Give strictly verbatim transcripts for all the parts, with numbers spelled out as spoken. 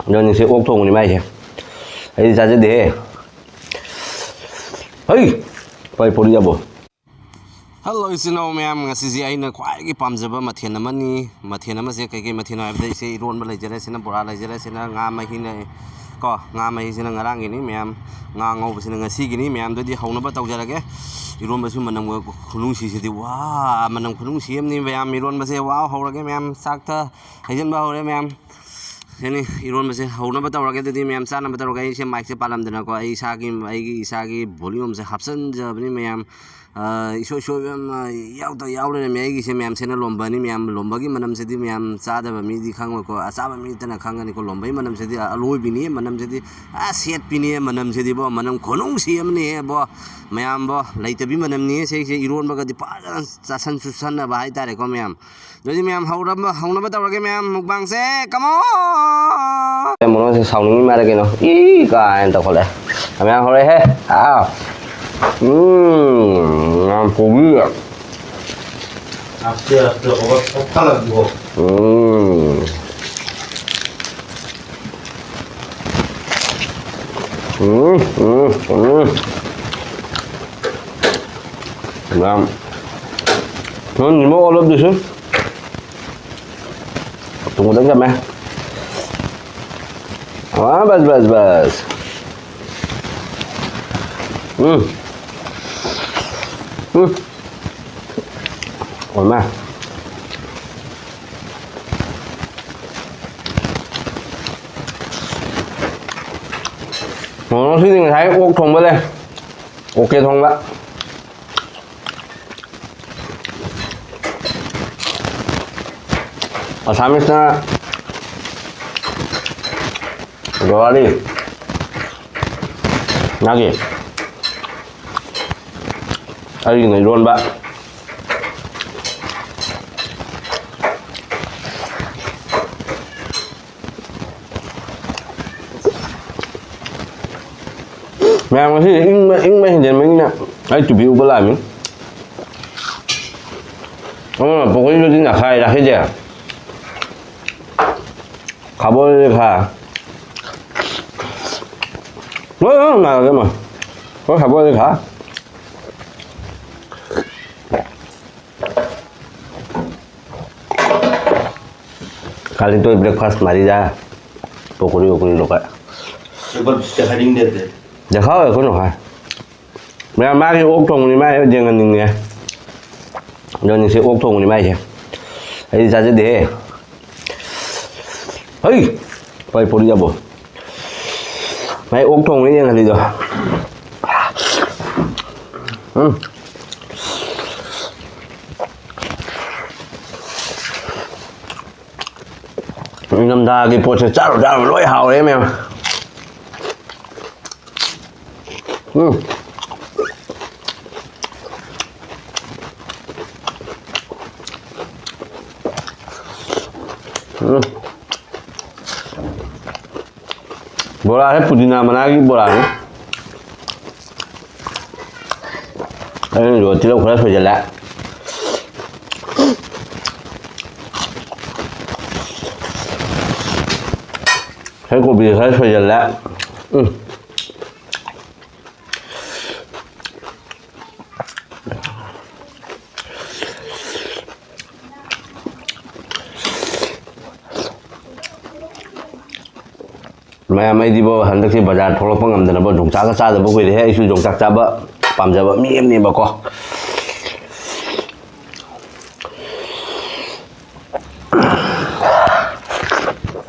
ꯑꯗꯨꯅꯤ ꯁꯤ ꯑꯣꯛ ꯊꯣꯡꯕꯅꯤ ꯃꯥꯏꯁꯦ꯫ ꯑꯩꯗꯤ ꯆꯥꯖꯗꯦꯍꯦ꯫ ꯍꯩ! ꯄꯥꯏ ꯄꯣꯔꯤ ꯌꯥꯕꯣ꯫ ꯍꯜꯂꯣ ꯏꯆꯤꯟ ꯏꯅꯥꯎ ꯃꯌꯥꯝ, ꯉꯁꯤꯁꯦ ꯑꯩꯅ ꯈ꯭ꯋꯥꯏꯗꯒꯤ ꯄꯥꯝꯖꯕ ꯃꯊꯦꯜ ꯑꯃꯅꯤ꯫ ꯃꯊꯦꯜ ꯑꯃꯁꯦ ꯀꯩꯀꯩ ꯃꯊꯦꯜꯅꯣ ꯍꯥꯏꯕꯗ, ꯏꯆꯦ, ꯏꯔꯣꯟꯕ ꯂꯩꯖꯔꯦ, ꯁꯤꯅ ꯕꯣꯔꯥ ꯂꯩꯖꯔꯦ, ꯁꯤꯅ ꯉꯥ ꯃꯍꯤꯅ ꯀꯣ, ꯉꯥ ꯃꯍꯤꯁꯤꯅ ꯉꯔꯥꯡꯒꯤꯅꯤ ꯃꯌꯥꯝ, ꯉꯥ ꯉꯧꯕꯁꯤꯅ ꯉꯁꯤꯒꯤꯅꯤ꯫ ꯃꯌꯥꯝꯗꯨꯗꯤ ꯍꯧꯅꯕ ꯇꯧꯖꯔꯒꯦ꯫ ꯏꯔꯣꯟꯕꯁꯨ ꯃꯅꯝ ꯈꯨꯅꯨꯡꯁꯤꯁꯤꯗꯤ, ꯋꯥ, ꯃꯅꯝ ꯈꯨꯅꯨꯡꯁꯤ ꯑꯃꯅꯤ ꯃꯌꯥꯝ꯫ ꯏꯔꯣꯟꯕꯁꯦ, ꯋꯥ, ꯍꯧꯔꯒꯦ ꯃꯌꯥꯝ, ꯆꯥꯛꯇ ꯍꯩꯖꯤꯟꯕ ꯍꯧꯔꯦ ꯃꯌꯥꯝ꯫ ꯁꯤꯅꯤ ꯏꯔꯣꯟꯕꯁꯦ ꯍꯧꯅꯕ ꯇꯧꯔꯒꯦ꯫ ꯑꯗꯨꯗꯤ ꯃꯌꯥꯝ ꯆꯥꯅꯕ ꯇꯧꯔꯒꯦ꯫ ꯑꯩꯁꯦ ꯃꯥꯏꯛꯁꯦ ꯄꯥꯜꯂꯝꯗꯅꯀꯣ, ꯑꯩ ꯏꯁꯥꯒꯤ, ꯑꯩꯒꯤ ꯏꯁꯥꯒꯤ ꯚꯣꯂ꯭ꯌꯨꯝꯁꯦ ꯍꯥꯞꯆꯤꯟꯖꯕꯅꯤ ꯃꯌꯥꯝ꯫ ꯑ, ꯏꯁꯣꯏ ꯁꯣꯏꯕ ꯑꯃ ꯌꯥꯎꯗ ꯌꯥꯎ ꯂꯩꯔꯝꯃꯦ ꯑꯩꯒꯤꯁꯦ ꯃꯌꯥꯝ꯫ ꯁꯤꯅ ꯂꯣꯝꯕꯅꯤ ꯃꯌꯥꯝ꯫ ꯂꯣꯝꯕꯒꯤ ꯃꯅꯝꯁꯤꯗꯤ ꯃꯌꯥꯝ ꯆꯥꯗꯕ ꯃꯤꯗꯤ ꯈꯪꯉꯣꯏꯀꯣ, ꯑꯆꯥꯕ ꯃꯤꯇꯅ ꯈꯪꯒꯅꯤꯀꯣ꯫ ꯂꯣꯝꯕꯒꯤ ꯃꯅꯝꯁꯤꯗꯤ ꯑ-, ꯑꯂꯣꯏꯕꯤꯅꯤ ꯃꯅꯝꯁꯤꯗꯤ꯫ ꯑ, ꯁꯦꯠꯄꯤꯅꯤ ꯃꯅꯝꯁꯤꯗꯤꯕꯣ, ꯃꯅꯝ ꯈꯨꯅꯨꯡꯁꯤ ꯑꯃꯅꯤꯕꯣ ꯃꯌꯥꯝꯕꯣ꯫ ꯂꯩꯇꯕꯤ ꯃꯅꯝꯅꯤ ꯁꯤꯁꯦ꯫ ꯏꯔꯣꯟꯕꯒꯗꯤ ꯐꯖꯅ ꯆꯥꯁꯟ ꯆꯨꯁꯟꯅꯕ ꯍꯥꯏꯇꯥꯔꯦꯀꯣ ꯃꯌꯥꯝ꯫ ꯑꯗꯨꯗꯤ ꯃꯌꯥꯝ ꯍꯧꯔꯕ-, ꯍꯧꯅꯕ ꯇꯧꯔꯒꯦ ꯃꯌꯥꯝ, ꯃꯨꯛꯕꯥꯡꯁꯦ꯫ Come on! ꯃꯣꯔꯣꯛꯁꯦ ꯁꯥꯎꯅꯤꯡꯉꯤ ꯃꯥꯜꯂꯦ ꯀꯩꯅꯣ꯫ ꯏ ꯀꯥꯏꯅ ꯇꯧꯈꯠꯂꯛꯑꯦ꯫ ꯃꯌꯥꯝ ꯍꯧꯔꯛꯑꯦꯍꯦ꯫ ꯑꯥ꯫ ꯎꯝ, ꯌꯥꯝ ꯄꯣꯝꯃꯤ꯫ ꯎꯝ꯫ ꯎꯝ, ꯎꯝ, ꯎꯝ꯫ ꯌꯥꯝ ꯅꯪ ꯅꯤꯃꯛ ꯑꯣꯜꯂꯞꯗꯨꯁꯨ ꯇꯨꯡꯗꯪ ꯆꯝꯃꯦ꯫ ꯑꯥ, ꯕꯁ, ꯕꯁ, ꯕꯁ꯫ ꯎꯝ꯫ ꯎꯝ꯫ ꯑꯣꯏꯃꯥ꯫ ꯉꯁꯤꯗꯤ ꯉꯁꯥꯏ ꯑꯣꯛ ꯊꯣꯡꯕ ꯂꯩ꯫ ꯑꯣꯀꯦ ꯊꯣꯡꯕ꯫ ꯑꯁꯥꯃꯤꯁꯅ ꯒꯋꯥꯔꯤ꯫ ꯉꯥꯒꯤ꯫ ꯑꯩꯒꯤꯅ ꯏꯔꯣꯟꯕ꯫ ꯃꯌꯥꯝ ꯉꯁꯤ ꯏꯪꯕ, ꯏꯪꯕ ꯍꯦꯟꯖꯟꯕꯅꯤꯅ ꯑꯩ ꯇꯨꯄꯤ ꯎꯞꯄ ꯂꯥꯛꯑꯃꯤ꯫ ꯑꯃꯅ ꯄꯨꯈ꯭ꯔꯤꯗꯨꯗꯤ ꯅꯈꯥꯏ ꯔꯥꯈꯤꯁꯦ꯫ ꯈꯥꯕꯣꯜꯁꯦ ꯈꯥ꯫ ꯂꯣꯏ ꯉꯥꯏꯔꯒꯦ ꯑꯃ꯫ ꯂꯣꯏ ꯍꯥꯞꯄꯛꯑꯗꯤ ꯈꯥ꯫ ꯀꯥꯂꯦꯟ ꯇꯣꯏ breakfast ꯃꯥꯔꯤꯗ꯫ ꯄꯣꯀꯣꯔꯤ ꯋꯣꯀꯣꯔꯤ ꯂꯧꯈꯠ꯫ ꯇꯦꯕꯜ ꯆꯥꯍꯟꯅꯤꯡꯗꯦ ꯑꯗꯨꯗꯤ꯫ ꯗꯦꯈꯥꯎ ꯑꯩꯈꯣꯏꯅ ꯍꯥꯏ꯫ ꯃꯌꯥꯝ ꯃꯥꯒꯤ ꯑꯣꯛ ꯊꯣꯡꯕꯅꯤ ꯃꯥ ꯌꯦꯡꯍꯟꯅꯤꯡꯉꯦ꯫ ꯑꯗꯨꯅꯤꯁꯦ ꯑꯣꯛ ꯊꯣꯡꯕꯅꯤ ꯃꯥꯏꯁꯦ꯫ ꯑꯩꯗꯤ ꯆꯥꯖꯗꯦꯍꯦ꯫ ꯍꯩ! ꯄꯥꯏ ꯄꯣꯔꯤ ꯌꯥꯕꯣ꯫ ꯃꯥꯏ ꯑꯣꯛ ꯊꯣꯡꯕꯅꯤ ꯌꯦꯡꯍꯜꯂꯤꯗꯣ꯫ ꯎꯝ꯫ ꯅꯤꯡꯊꯝꯊꯥꯒꯤ ꯄꯣꯠꯁꯦ ꯆꯥꯔꯨ ꯆꯥꯔꯨ ꯂꯣꯏ ꯍꯥꯎꯔꯦ ꯃꯌꯥꯝ꯫ ꯎꯝ꯫ ꯎꯝ꯫ ꯕꯣꯔꯥꯁꯦ ꯄꯨꯗꯤꯅꯥ ꯃꯅꯥꯒꯤ ꯕꯣꯔꯥꯅꯤ꯫ ꯑꯩꯅ ꯇꯤꯜꯍꯧ ꯈꯔ ꯁꯣꯏꯖꯜꯂꯦ꯫ ꯍꯩ ꯀꯣꯕꯤ ꯈꯔ ꯁꯣꯏꯖꯜꯂꯦ꯫ ꯎꯝ꯫ ꯃꯌꯥꯝ, ꯑꯩꯗꯤꯕꯣ ꯍꯟꯗꯛꯁꯦ ꯕꯖꯥꯔ ꯊꯣꯛꯂꯛꯄ ꯉꯝꯗꯅꯕ ꯌꯣꯡꯆꯥꯛꯀ ꯆꯥꯗꯕ ꯀꯨꯏꯔꯦꯍꯦ꯫ ꯑꯩꯁꯨ ꯌꯣꯡꯆꯥꯛ ꯆꯥꯕ ꯄꯥꯝꯖꯕ ꯃꯤ ꯑꯃꯅꯦꯕꯀꯣ꯫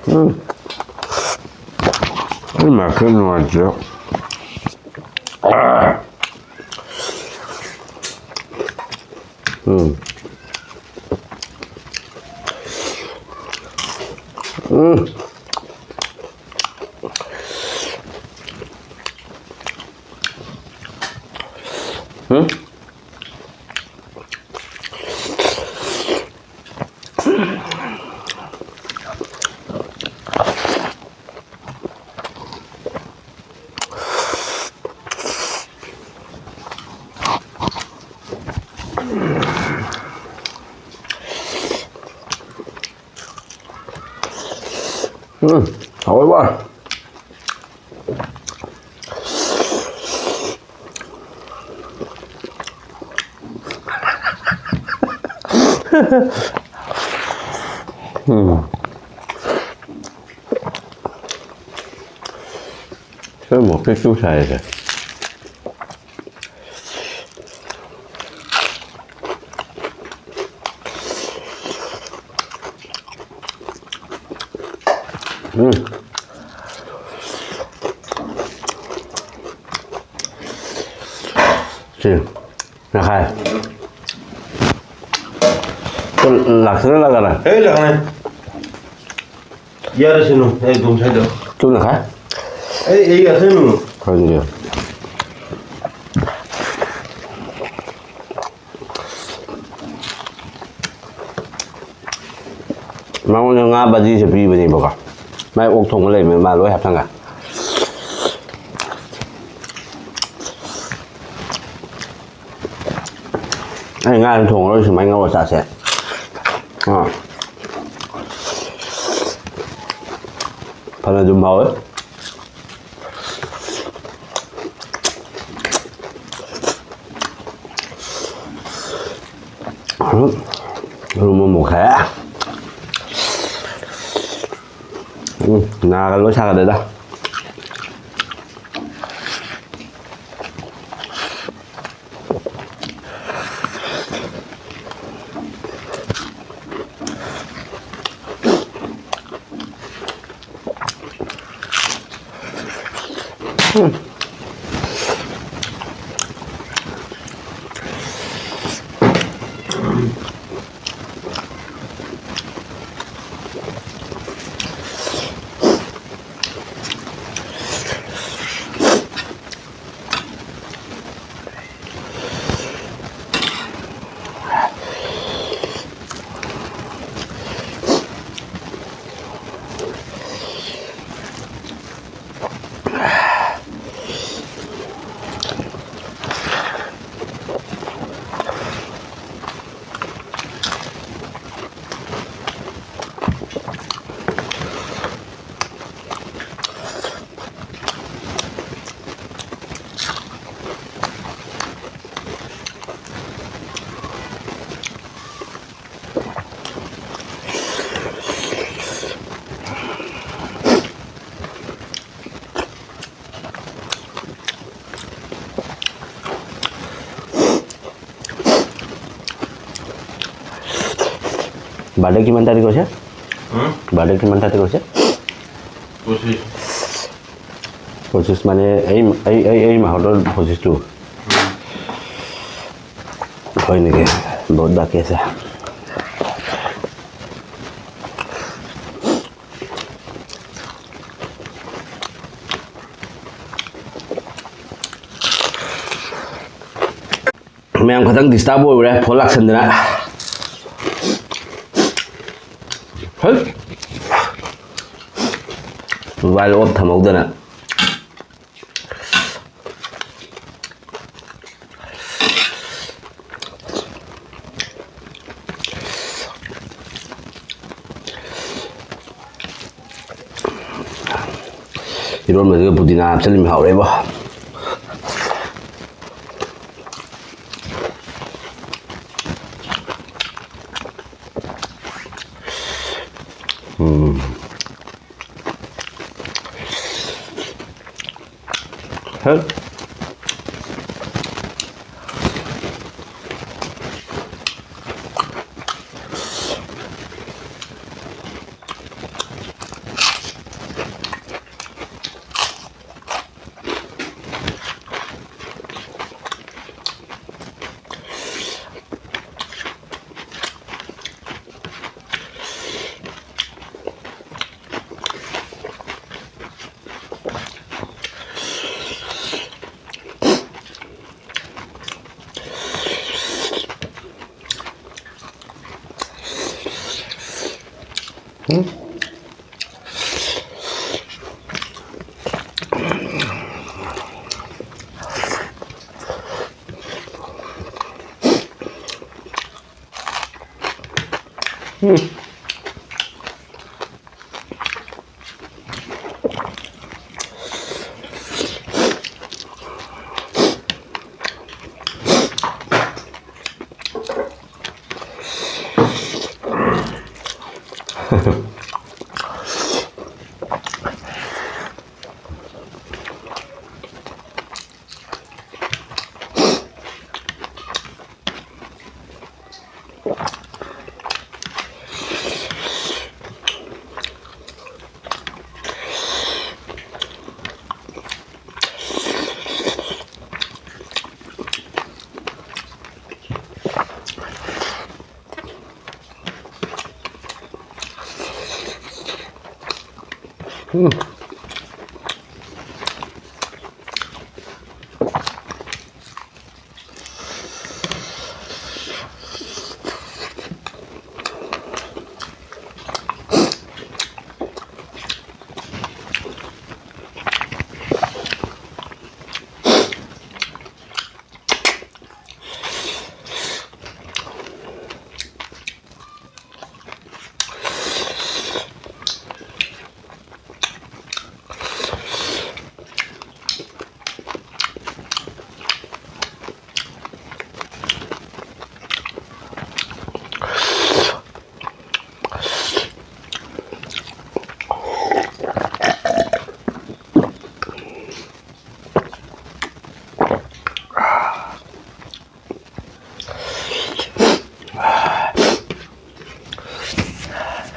ꯎꯝ꯫ ꯑꯩ ꯃꯥꯏꯐꯦꯟ ꯅꯨꯡꯉꯥꯏꯇꯦ꯫ ꯎꯝ꯫ ꯎꯝ꯫ ꯎꯝ꯫ ꯎꯝ, ꯍꯥꯎꯋꯦꯕ꯫ ꯎꯝ꯫ ꯁꯤ ꯃꯣꯔꯣꯛ ꯇꯦꯛꯇꯨ ꯁꯥꯏꯁꯦ꯫ ꯎꯝ꯫ ꯁꯤ ꯂꯥꯛꯈꯥꯏ꯫ ꯂꯥꯛꯁꯤꯔ ꯂꯥꯛꯀꯥꯟꯗ? ꯑꯦ, ꯂꯥꯛꯀꯥꯟꯗ꯫ ꯌꯥꯔꯦꯁꯦ ꯅꯨ, ꯑꯩ ꯑꯗꯨꯝ ꯁꯥꯏꯗꯣ꯫ ꯇꯨ ꯂꯥꯛꯈꯥꯏ꯫ ꯑꯩ, ꯑꯩ ꯌꯥꯁꯦ ꯅꯨ꯫ ꯈꯪꯗꯦ꯫ ꯃꯉꯣꯟꯗ ꯉꯥ ꯕꯖꯤꯁꯦ ꯄꯤꯕꯅꯦꯕꯀꯣ꯫ ꯃꯥꯏ ꯑꯣꯛ ꯊꯣꯡꯕ ꯂꯩꯕꯅꯤ, ꯃꯥ ꯂꯣꯏ ꯍꯥꯞꯆꯟꯒ꯭ꯔꯦ꯫ ꯑꯩ ꯉꯥ ꯑꯗꯨꯝ ꯊꯣꯡꯉꯔꯣꯏ, ꯁꯨꯃꯥꯏꯅ ꯉꯧꯔ ꯆꯥꯁꯦ꯫ ꯑꯥ꯫ ꯐꯅ ꯑꯗꯨꯝ ꯍꯥꯎꯋꯦ꯫ ꯔꯨꯝ ꯑꯃꯨꯛ ꯈꯥꯏ꯫ ꯎꯝ, ꯅꯥꯒ ꯂꯣꯏ ꯁꯥꯒꯠꯂꯦꯗ꯫ বাৰ্থডে কিমান তাৰিখ হৈছে? হুম? বাৰ্থডে কিমান তাৰিখ হৈছে? পঁচিছ। পঁচিছ মানে এই এই এই এই মাহৰ পঁচিছটো। হয় নেকি? বহুত বাকী আছে। ꯃꯌꯥꯝ ꯈꯤꯇꯪ ꯗꯤꯁꯇꯥꯔꯕ ꯑꯣꯏꯔꯨꯔꯦ, ꯐꯣꯟ ꯂꯥꯛꯁꯟꯗꯅ꯫ ꯍꯩ! ꯃꯣꯕꯥꯏꯜ ꯑꯣꯐ ꯊꯝꯍꯧꯗꯅ꯫ ꯏꯔꯣꯟꯕꯁꯤꯒ ꯄꯨꯗꯤꯅꯥ ꯍꯥꯞꯆꯤꯜꯂꯃꯤ ꯍꯥꯎꯔꯦꯕꯣ꯫ ꯎꯝ꯫ ꯍꯦ꯫ ꯎꯝ꯫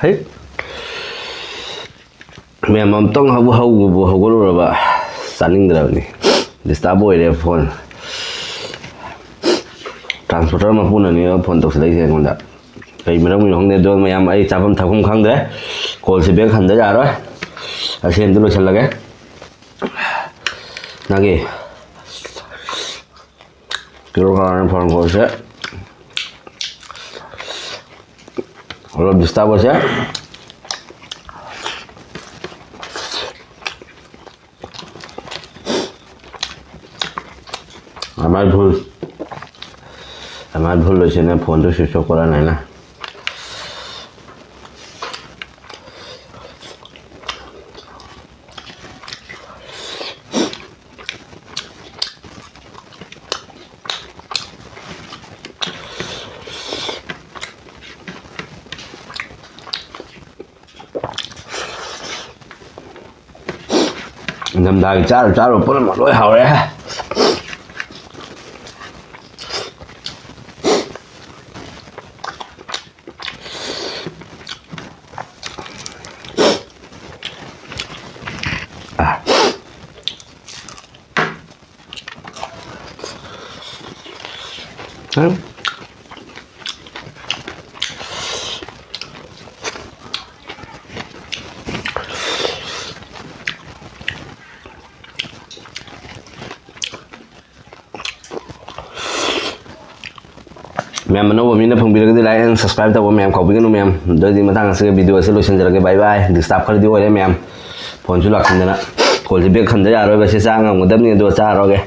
ꯍꯩ꯫ ꯃꯌꯥꯝ ꯑꯝꯇꯪ ꯍꯧ-, ꯍꯧꯕꯕꯨ ꯍꯧꯒꯠꯂꯨꯔꯕ꯫ ꯆꯥꯅꯤꯡꯗ꯭ꯔꯕꯅꯤ꯫ Disturb ꯑꯣꯏꯔꯦ phone꯫ Transporter ꯃꯄꯨꯅꯅꯦꯕ phone ꯇꯧꯁꯜꯂꯛꯏꯁꯦ ꯑꯩꯉꯣꯟꯗ꯫ ꯀꯩ ꯃꯔꯝꯒꯤꯅꯣ ꯈꯪꯗꯦ, ꯑꯗꯣ ꯃꯌꯥꯝ ꯑꯩ ꯆꯥꯐꯝ ꯊꯛꯐꯝ ꯈꯪꯗ꯭ꯔꯦ꯫ Callꯁꯦ back ꯍꯟꯗ ꯌꯥꯔꯣꯏ꯫ ꯑꯁꯤ ꯑꯝꯇ ꯂꯣꯏꯁꯜꯂꯒꯦ꯫ ꯅꯪꯒꯤ ꯀꯤꯂꯣ ꯀꯅꯥꯅ phone callꯁꯦ? Hello, Disturb ꯑꯣꯏꯁꯦ꯫ ꯑꯃꯥꯏ ꯐꯨꯜ, ꯑꯃꯥꯏ ꯐꯨꯜ ꯂꯣꯏꯁꯤꯅ phoneꯗꯨ switch off ꯀꯣꯔꯥ ꯅꯥꯏꯅ꯫ ꯏꯪꯊꯝꯊꯥꯒꯤ ꯆꯥꯔꯨ ꯆꯥꯔꯨ ꯄꯨꯝꯅꯃꯛ ꯂꯣꯏ ꯍꯥꯎꯔꯦ꯫ ꯃꯌꯥꯝ ꯑꯅꯧꯕ ꯃꯤꯅ ꯐꯪꯕꯤꯔꯒꯗꯤ like and subscribe ꯇꯧꯕ ꯃꯌꯥꯝ ꯀꯥꯎꯕꯤꯒꯅꯨ ꯃꯌꯥꯝ꯫ ꯑꯗꯨꯗꯤ ꯃꯇꯥꯡ ꯑꯁꯤꯒ video ꯑꯁꯤ ꯂꯣꯏꯁꯤꯟꯖꯔꯒꯦ꯫ Bye bye. Disturb ꯈꯔꯗꯤ ꯑꯣꯏꯔꯦ ꯃꯌꯥꯝ꯫ Phone ꯁꯨ ꯂꯥꯛꯁꯤꯟꯗꯅ꯫ Call ꯁꯤ back ꯍꯟꯗ ꯌꯥꯔꯣꯏꯕ꯫ ꯁꯤ ꯆꯥ ꯉꯝꯒꯗꯕꯅꯤ, ꯑꯗꯨꯒ ꯆꯥꯔꯣꯒꯦ꯫